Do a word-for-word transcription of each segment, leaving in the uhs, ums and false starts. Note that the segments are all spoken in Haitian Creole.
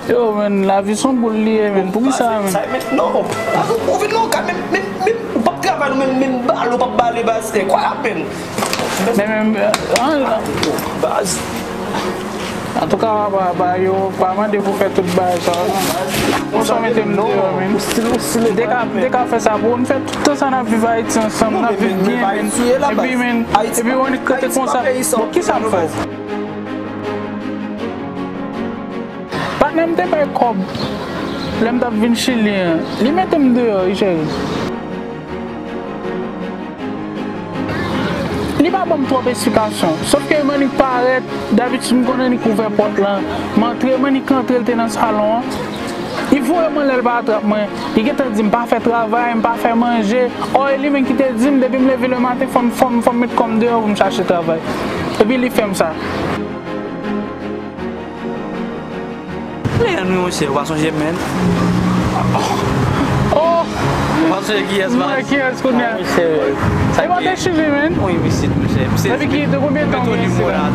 Yo, men, lavi se yon boul li ye, men. Poukisa, men? Sa, men, non. Ou vin nan yon ka, men, men, men, ou p ap travay, non, men, men, bale, ou p ap bale, baz. E, kwa, men? Men, men, men, an, baz. Antouka, papa, ba yo, pa mande pou fè tout bagay sa, non. Ou sa mete m deyò, men. M te ka, m te ka fè sa pou ou, n fè tout tan sa n ap viv Ayiti ansanm, n ap viv byen, men. Epi, men, epi, ou annik rete konsa. Bon, kisa m fè w? Patnè m te bay kòb lè m t ap vin Chili an. Li mete m deyò, wi, cheri. Li pa ban m twòp esplikasyon. Sòf ke m annik parèt, dabitid m konn annik ouvè pòt lan. M antre, m annik antre, l te nan salon an. Li voye m anlè, l pa atrap mwen. Li gentan di m pa fè travay, m pa fè manje. Ò, e li menm ki te di m, depi m leve lematen, fò m, fò m, fò m met kò m deyò pou m chache travay. Epi li fè m sa. Lè nou yon chè, ou pa sonje, men. Oh! Ou pa sonje kiyès, man? Mwen kiyès kounye a? Monchè, sa e pa te Chili, men. Wi, misit, monchè. Depi ki, de konbyen tan ou gen isi la?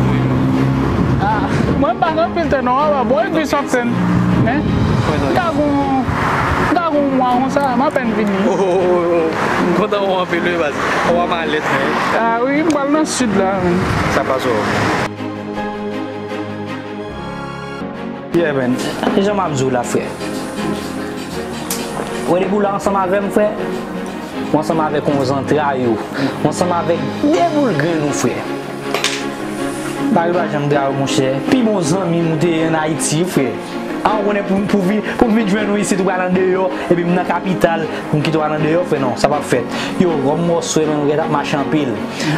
Ah, mwen pa nan pil tan, non, papa. Bon, epi sa fè, men. M ka gon, m ka gon mwa konsa, m apèn vini. Oh, oh, oh, oh. M kontan wè w anpil, wi, baz. Ou pa malèz, men. Ah, wi, m pral nan sid la, men. Sa pase w. Yeah, man. E jan m ap di w la, frè. Wè depi w la ansanm avè m, frè, ou ansanm avèk yon zantray ou, ou ansanm avèk de boul grenn ou, frè. Bagay pa janm tray, monchè. Pi bon zanmi m ou te ye ann Ayiti, frè. A, ou konnen pou, pou vin, pou m vin jwenn ou isit, ou pral andeyò, epi m nan kapital, pou m kite w al andeyò, frè, non, sa p ap fèt. Yo, kòm m wè w swe, men, ou gentan ap mache anpil.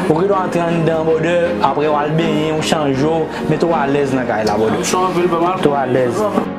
Ou gentan antre anndan, brother, apre w al benyen, ou chanje w, mete w alèz nan kay la, brother. Mete w alèz.